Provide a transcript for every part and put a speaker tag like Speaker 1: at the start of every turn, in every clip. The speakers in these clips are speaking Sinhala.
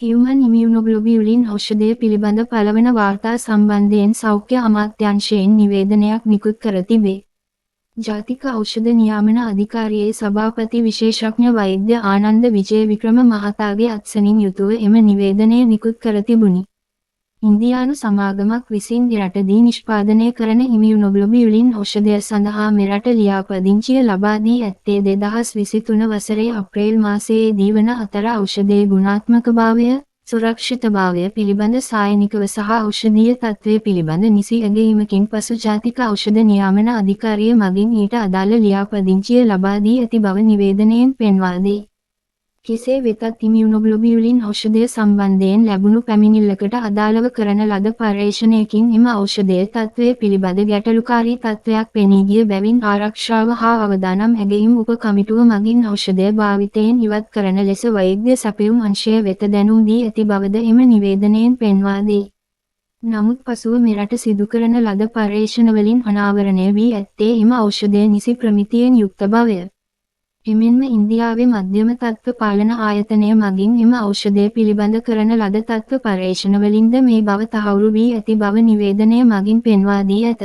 Speaker 1: හියුමන් ඉමියුනොග්ලොබියුලින් ඖෂධය පිළිබඳ පළවන වාර්තා සම්බන්ධයෙන් සෞඛ්‍ය අමාත්‍යාංශයෙන් නිවේදනයක් නිකුත් කර තිබේ. ජාතික ඖෂධ නියාමන අධිකාරියේ සභාපති විශේෂඥ වෛද්‍ය ආනන්ද විජේවික්‍රම මහතාගේ අත්සනින් යුතුව එම නිවේදනය නිකුත් කර තිබුණි. ඉන්දියානු සමාගමක් විසින් රටදී නිෂ්පාදනය කරන ඉමියුනොග්ලොබියුලින් ඖෂධය සඳහා මෙරට ලියාපදිංචිය ලබා දී ඇත්තේ 2023 වසරේ අප්‍රේල් මාසයේදී වන අතර ඖෂධයේ ගුණාත්මකභාවය, සුරක්ෂිතභාවය පිළිබඳ සායනිකව සහ ඖෂධීය තත්ත්වය පිළිබඳ නිසි ඇගයීමකින් පසු ජාතික ඖෂධ නියාමන අධිකාරිය මගින් ඊට අදාළ ලියාපදිංචිය ලබා දී ඇති බව නිවේදනයෙන් පෙන්වා දෙයි. කෙසේ වෙතත් ඉමියුනොග්ලොබියුලින් ඖෂධය සම්බන්ධයෙන් ලැබුණු පැමිණිල්ලකට අදාළව කරන ලද පර්යේෂණයකින් එම ඖෂධයේ තත්ත්වය පිළිබඳ ගැටලුකාරී තත්ත්වයක් පෙනී ගිය බැවින් ආරක්ෂාව හා අවදානම් ඇගයීම් උප කමිටුව මගින් ඖෂධය භාවිතයෙන් ඉවත් කරන ලෙස වෛද්‍ය සැපයුම් අංශය වෙත දැනුම් දී ඇති බවද එම නිවේදනයෙන් පෙන්වා දෙයි. නමුත් පසුව මෙරට සිදු කරන ලද පර්යේෂණවලින් අනාවරණය වී ඇත්තේ එම ඖෂධය නිසි ප්‍රමිතියෙන් යුක්ත බවය. එමෙන්ම ඉන්දියාවේ මධ්‍යම තත්ත්ව පාලන ආයතනය මගින් එම ඖෂධය පිළිබඳ කරන ලද තත්ත්ව පර්යේෂණවලින්ද මේ බව තහවුරු වී ඇති බව නිවේදනය මගින් පෙන්වා දී ඇත.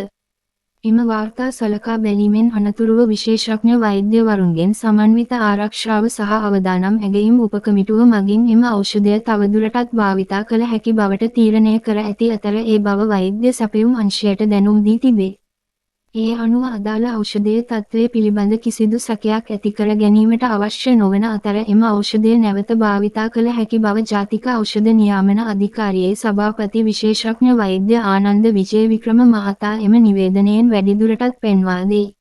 Speaker 1: එම වාර්තා සලකා බැලීමෙන් අනතුරුව විශේෂඥ වෛද්‍යවරුන්ගෙන් සමන්විත ආරක්ෂාව සහ අවදානම් ඇගයීම් උපකමිටුව මගින් එම ඖෂධය තවදුරටත් භාවිතා කළ හැකි බවට තීරණය කර ඇති අතර ඒ බව වෛද්‍ය සැපයුම් අංශයට දැනුම් දී තිබේ. ඒ අනුව අදාළ ඖෂධයේ තත්ත්වය පිළිබඳ කිසිදු සැකයක් ඇති කර ගැනීමට අවශ්‍ය නොවන අතර එම ඖෂධය නැවත භාවිතා කළ හැකි බව ජාතික ඖෂධ නියාමන අධිකාරියේ සභාපති විශේෂඥ වෛද්‍ය ආනන්ද විජේවික්‍රම මහතා එම නිවේදනයෙන් වැඩිදුරටත් පෙන්වා දෙයි.